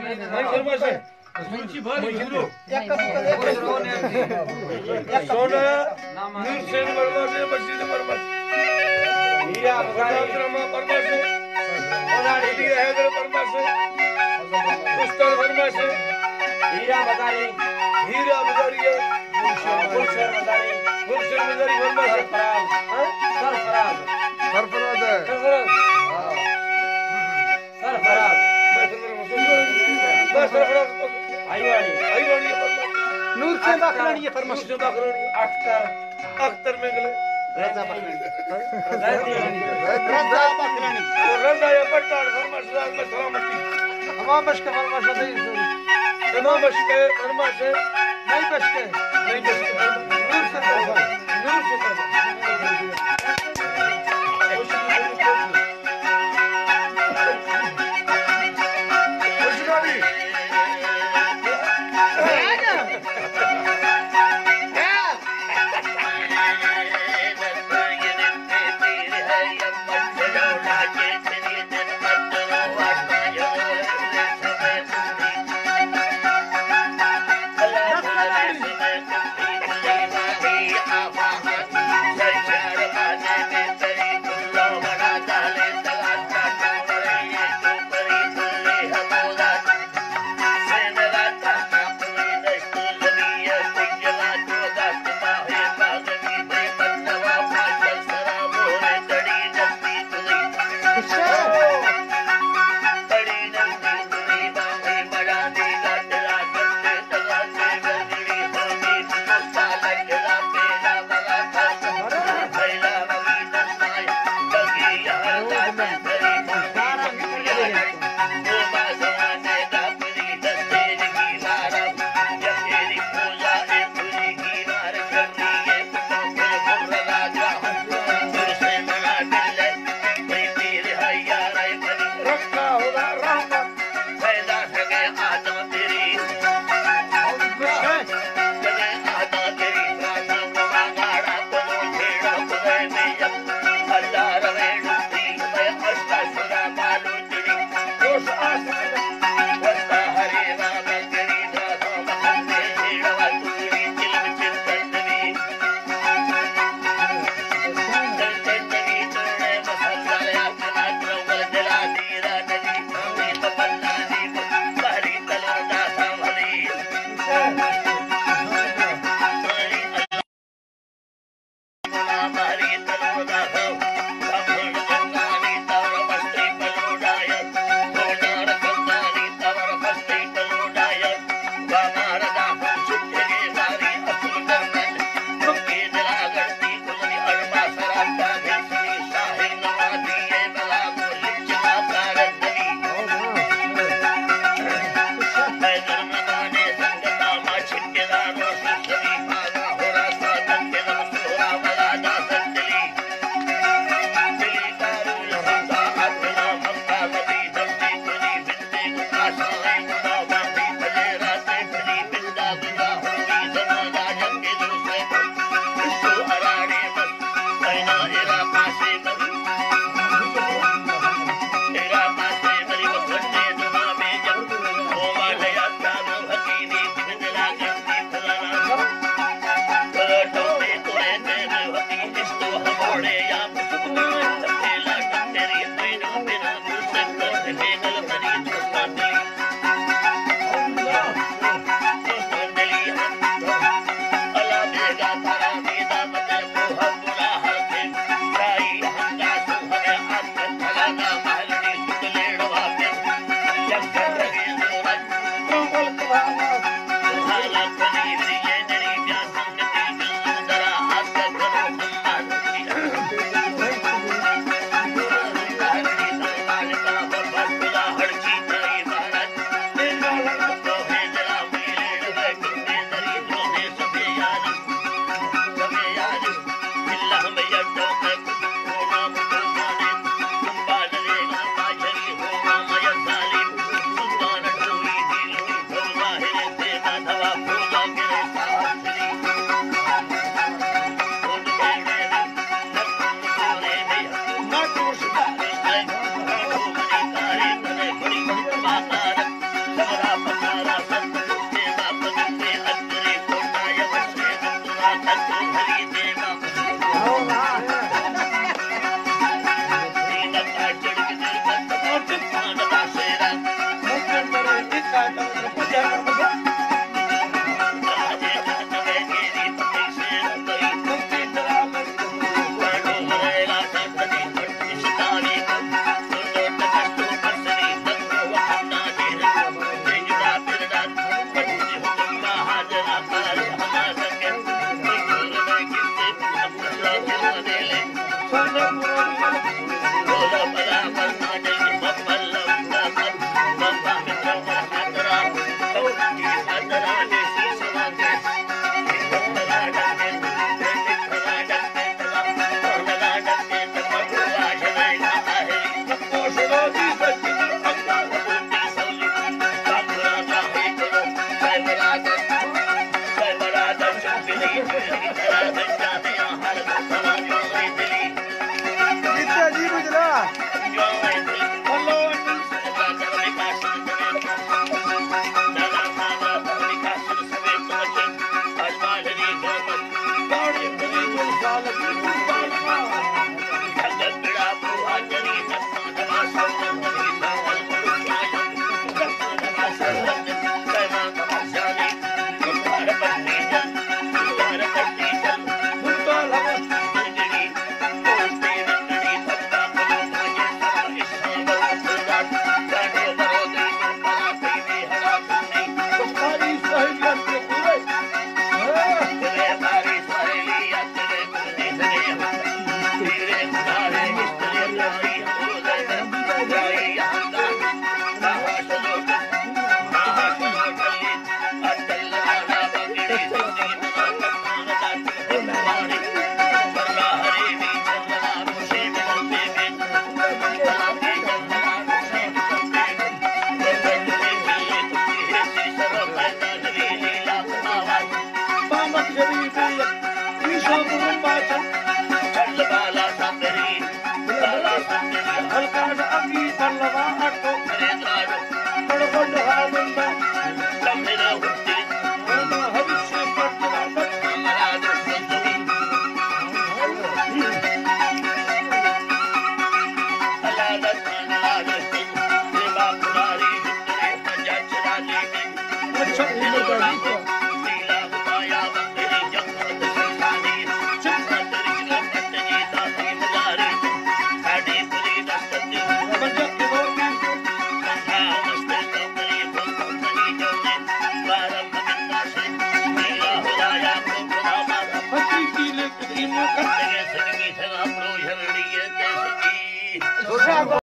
من فرماش ہے۔ سونا نور حسین فرماش ہے، بشیر فرماش۔ ہیرا بازاری۔ غلام رحمان فرماش ہے۔ علی حیدر فرماش ہے۔ استاد فرماش ہے۔ ہیرا بازاری۔ ہیرا بازاری ہے۔ گلشن بازاری۔ گلشن بازاری فرماش ہے۔ سرفراز۔ ہاں؟ سرفراز۔ سرفراز ہے۔ سرفراز۔ ہاں۔ سرفراز۔ بس سرفراز۔ آئی وانی۔ آئی وانی۔ نور حسین باقرانی ہے فرماش۔ نور حسین باقرانی۔ اختر۔ اختر مینگلے۔ رضا باقرانی۔ رضا باقرانی۔ اور رضا یا پٹاڑ فرماش، رضا میں سلامتی۔ امام بشکے فرماش دے۔ امام بشکے فرماش۔ نہیں بشکے۔ نہیں بشکے۔ نور سے فرماش۔ نور سے فرماش۔